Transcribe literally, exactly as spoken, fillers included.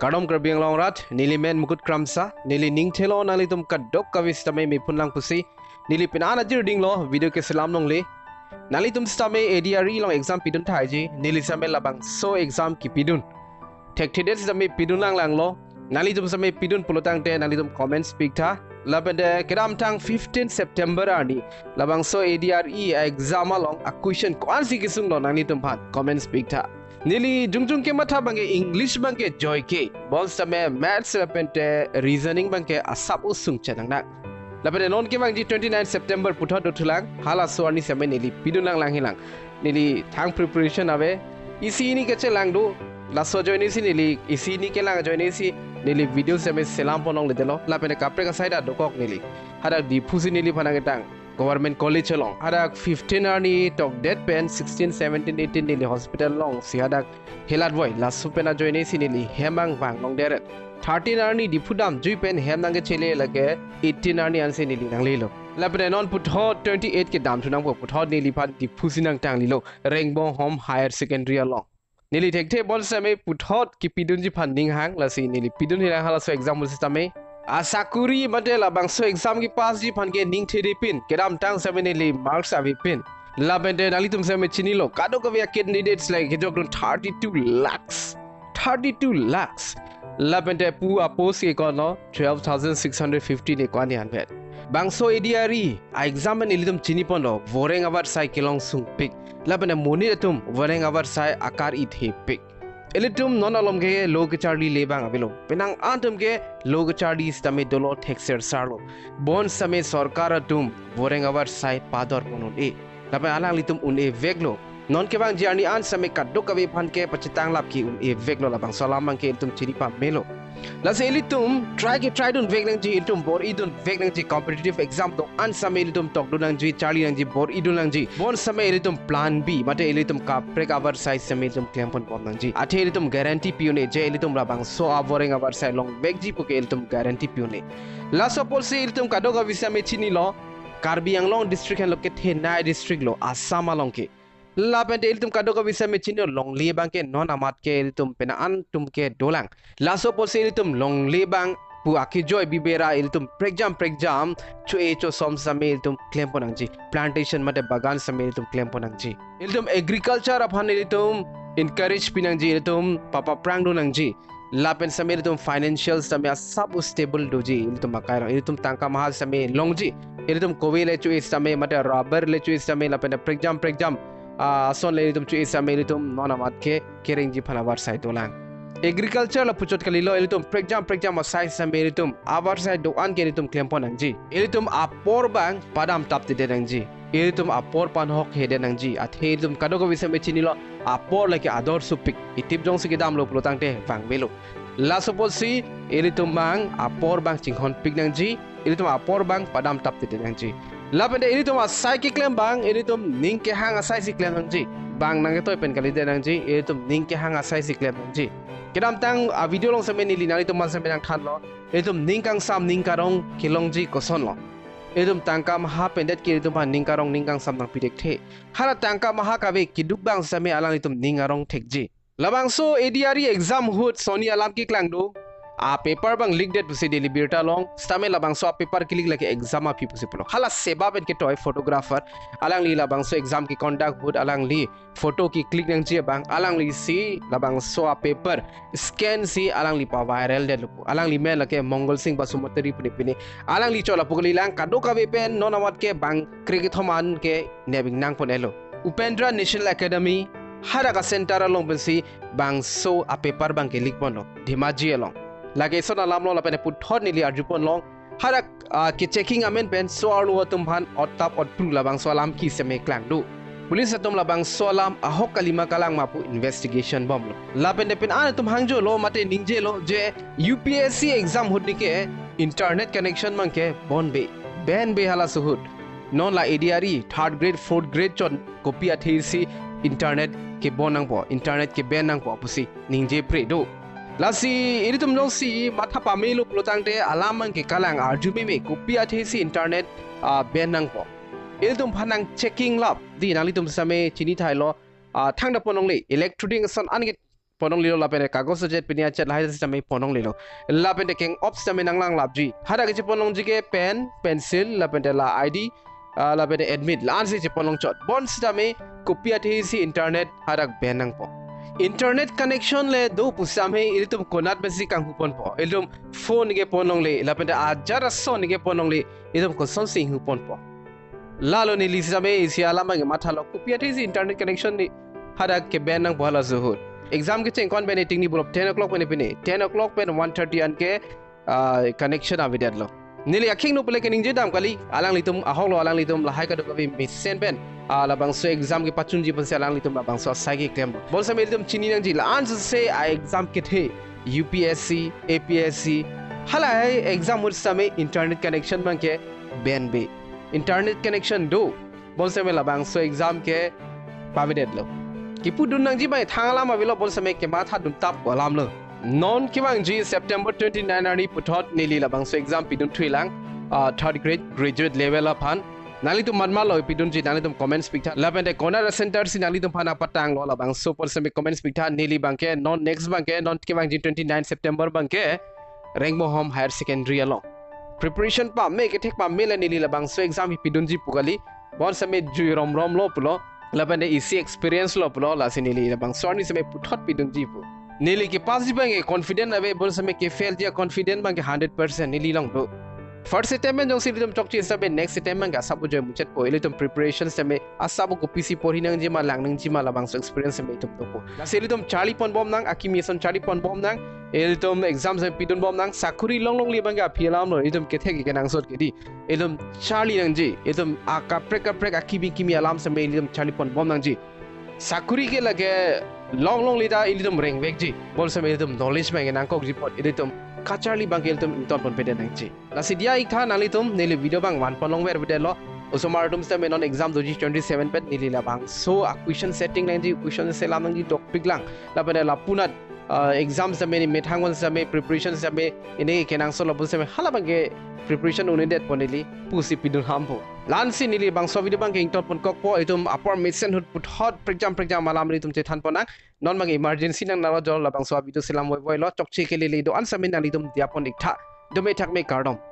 Kardom Karbi Anglong arat, neli men Mukut Kramsa, neli ning thelo nanglitum kadokave sitame mephun lang pusi, neli pena ajir dinglo video keselam longle. Nanglitum sitame A D R E along exam pidun thaiji, neli sitame labangso exam kipidun. Thekthedet sitame pidun langlanglo, nanglitum sitame pidun pulotangte nanglitum comments piktha. Lapente kedamtang fifteen September arni labangso A D R E a exam along a question ko-ansi kesunglo nanglitum aphan comments piktha. Neli jongjong kematha abangke English abangke joike, bonsitame maths lapente reasoning abangke asap usung chanang nang. Lapente non kevangji twenty-nine September puthot dothulang, halaso arni sitame neli pidun langlang hilang. Neli thang preparation ave, isi hini kechelang do, laso ajoinesi neli isi hini kelang ajoinesi neli video sitame selam pon longledetlo, lapente kaprek asai ta dokok neli. Hadak Diphu si neliphan nangketang Government College along. Hadak fifteen arni tokdet pen sixteen, seventeen, eighteen neli hospital alongsi hadak helat voi. Laso pen ajoinesi neli hem abang vang longderet. Thirteen arni Diphu damjui pen hem nangkechele lake eighteen arni ansi neli nanglelo. Lapente non puthot twenty-eight kedam thunangpo, puthot neliphan Diphu si nangtanglelo, Rengbonghom Higher Secondary along. Neli thekthe bonsitame puthot kipidunji aphan ning hang, lasi neli pidun hilang halaso exam ahut sitame. Asakuri mate labangso exam kepassji aphan ke ning thedepin, kedamtang sitame neli marks avepin. Lapente nanglitum sitame chinilo, kadokave a candidates like kejokdun thirty-two lakhs. Thirty-two lakhs. Lapente pu a post ke kono twelve thousand six hundred fifty ne ko-an anvet. Bangso A D R E a exam pen ilitum chiniponlo, voreng avarsai kelong sungpik. Lapente monit atum voreng avarsai akar ithepik. Ilitum non alom ke lo kecharli le abang avelo. Penang an atum ke lo kecharli sitame dolo, thekser sarlo. Bonsitame sorkar atum voreng avarsai pador pon un-e. Lapen alanglitum un-e veklo. Non kevangji arni an sitame kadokave aphan ke pachethang lap ke un-e veklo, labangso alam abangke ilitum chini pamelo. Lasi ilitum try ke try dun vek nangji, ilitum bor-i dun vek nangji, competitive exam do-an sitame ilitum tokdun nangji, charli nangji, bor-i dun nangji. Bonsitame ilitum plan B mate ilitum kaprek avarsai sitame ilitum klem ponbom nangji. Athe ilitum guarantee pi un-e je ilitum labangso avoreng avarsai longvekji puke ilitum guarantee pi un-e. Laso apotsi ilitum kadokave sitame chinilo, Karbi Anglong district henlo kethenei district lo, Assam along ke. Lapente ilitum kadokave sitame chinilo, longle abangke non amat ke ilitum penang an atum ke dolang. Laso apotsi ilitum longle abang pu akejoi bibera ilitum prekjam prekjam cho-e chosom sitame ilitum klem pon nangji. Plantation mate bagan sitame ilitum klem pon nangji. Ilitum agriculture aphan ilitum encourage pi nangji, ilitum papa prang dun nangji. Lapen sitame ilitum financial sitame asap stable doji ilitum akai along. Ilitum tangka maha sitame longji. Ilitum kove le cho-e sitame mate rubber le cho-e sitame lapente prekjam prekjam, ah, ason le ilitum cho-e sitame ilitum non amat ke kerengji aphan avarsai dolang. Agriculture la puchot kalilo, ilitum prekjam prekjam asai sitame ilitum avarsai do-an ke ilitum klem pon nangji. Ilitum apor abang padam taptedet nangji. Ilitum apor panhok hedet nangji. Athe ilitum kadokave sitame chinilo, apor lake ador supik. Itip jongsi kedamlo pulotangte vangvelo. Laso apotsi ilitum abang apor abang chinghonpik nangji, ilitum apor abang padam taptedet nangji. Lapente ilitum asai keklem abang, ilitum ning kehang asaisi klem nangji. Bang nangketoi pen kalidet nangji, ilitum ning kehang asaisi klem nangji. Kedamtang a video along sitame neli nanglitum aphan sitame nangthanlo, ilitum ning kangsam ning karong kelongji kosonlo. Ilitum tangka maha pendet ke ilitum aphan ning karong ning kangsam nangpi thekthe. Hala tangka maha kave keduk abang sitame alanglitum ning arong thekji. Labangso A D R E exam ahut soni alam keklang do. A paper abang leak det pusi Daily Birta along. Sitame labangso a paper ke-leak lake exam aphi pusi pulo. Hala seba pen ketoi photographer. Alangli labangso exam ke-conduct ahut alangli photo ke-click nangji abang. Alanglisi labangso a paper scan si alangli pa-viral detlo pu. Alangli men lake Mongal Singh Basumatary pu ne pine. Alangli chot lapu kalilang, kadokave pen non amat ke bang kre-kethom an ke nepik nang pon-elo. Upendra National Academy, hadak a-center along pensi bangso a-paper abang ke-leak ponlo, Dhemaji along. Lake eson alamlo lapen puthot neli arju ponlong. Hadak, ah, ke-checking amen pen so-arlo atum aphan ot tap ot pru labangso alam ke sitame klang do. Police atum labangso alam ahok kalima kalang ma pu investigation bomlo. Lapen de pen an atum hangjolo mate ningjelo je U P S C exam ahut nike internet connection abang ke bon be. Ban be halaso ahut. Non la A D R E, third grade, fourth grade chot kopi athesi internet ke bon nangpo, internet ke ban nangpo pusi ningje pre do. Lasi ilitum jongsi matha pamelo pulotangte alam abang ke kalang, arju meme, kopi athesi internet, ah, ban nangpo. Ilitum aphan nang-checking lap, di nanglitum sitame chini thailo, ah, thangta pon longle, electronic ason an ke ponlonglelo, lapen kagos ajat pini ajat lahai sitame ponlonglelo. Lapen keng-op sitame nanglang lapji. Hadak cheponlongji ke pen, pencil, lapen la I D, ah, lapen admit, la-ansi cheponlongchot. Bonsitame kopi athe si internet hadak ben nangpo. Internet connection le do pu sitame ilitum konat pensi kanghuponpo. Ilitum phone ke ponlongle, lapen ajat ason ke ponlongle, ilitum kosonsi inghuponpo. Lalo neli sitame isi alam abang mathalo, kopi athe si internet connection ne hadak ke ben nangpo hala suhut. Exam kecheng ko-an pen ting ni bulop ten o'clock pen pine, ten o'clock pen one thirty an ke, ah, connection avedetlo. Neli akehingno pule keningje dam kali, alanglitum ahoklo, alanglitum lahai kadokave mesen pen, ah, labangso exam kepachunji pensi alanglitum labangso asai keklem. Bonsitame ilitum chini nangji, la-ansi a-exam kethe, U P S C, A P S C, halahai exam ahut sitame internet connection abang ke benbe. Internet connection do, bonsitame labangso exam ke pavedetlo. Kipudun nangji abang thang alam avelo, bonsitame kemathadun tap alamlo. Non kevangji September twenty-nine arni puthot neli labangso exam pidun thuilang, ah, third grade graduate level aphan. Nanglitum matmatlo pidunji, nanglitum comments piktha. Lapen konat a-center si nanglitum aphan patanglo, labangso bonsitame comments piktha. Neli abang ke non next abang ke, non kevangji twenty-nine September abang ke Rengmohom Higher Secondary along. Preparation pame, kethek pame le neli labangso exam hi pidunji pu kali. Bonsitame jui romromlo pulo, lapen isi experience lo pulo, lasi neli labangso arni sitame puthot pidunji pu. Neli kepassji abang ke confident ave, bonsitame kefailji a-confident abang ke hundred percent neli along do. First attempt pen jongsi ilitum chokche sitame next attempt abang ke asap ujoi muchotpo. Ilitum preparation sitame asap kopisi porhi nangji ma, lang nangji ma, labangso experience sitame itum dopo. Lasi ilitum charliponbom nang, akimi ason charliponbom nang, ilitum exam sitame pidunbom nang. Sakuri longlongle abang ke aphi alamlo, ilitum kethek kenangsot ke dei. Ilitum charli nangji, ilitum akaprek kaprek akimi kimi alam sitame ilitum charliponbom nangji. Sakuri ke lake longlongle ta ilitum rengvekji. Bonsitame ilitum knowledge abang ke nangkokji apot ilitum kacharli abang ke ilitum ingtonponpedet nangji. Lasi diya iktha nanglitum, neli video abang vanponlongvervedetlo. Osomar atum sitame non exam doji twenty-seven pen, neli labangso a-question setting nangji, question selam nangji, dokpiklang. Lapen lapunat, ah, exam sitame ne methang wan sitame, preparation sitame, ne kenangsot lapu sitame hala abang ke preparation un-edetpo neli pusi pidun hampo. La-ansi neli labangso video abang ke ingtonponkokpo, itum apor mesen ahut puthot prekjam prekjam alam ilitum chethanpon nang. Non abang emergency nang nalo jol, labangso video selam voivoilo, chokche kelele do-an sitame nanglitum diya pon iktha. Dome thakme, kardom.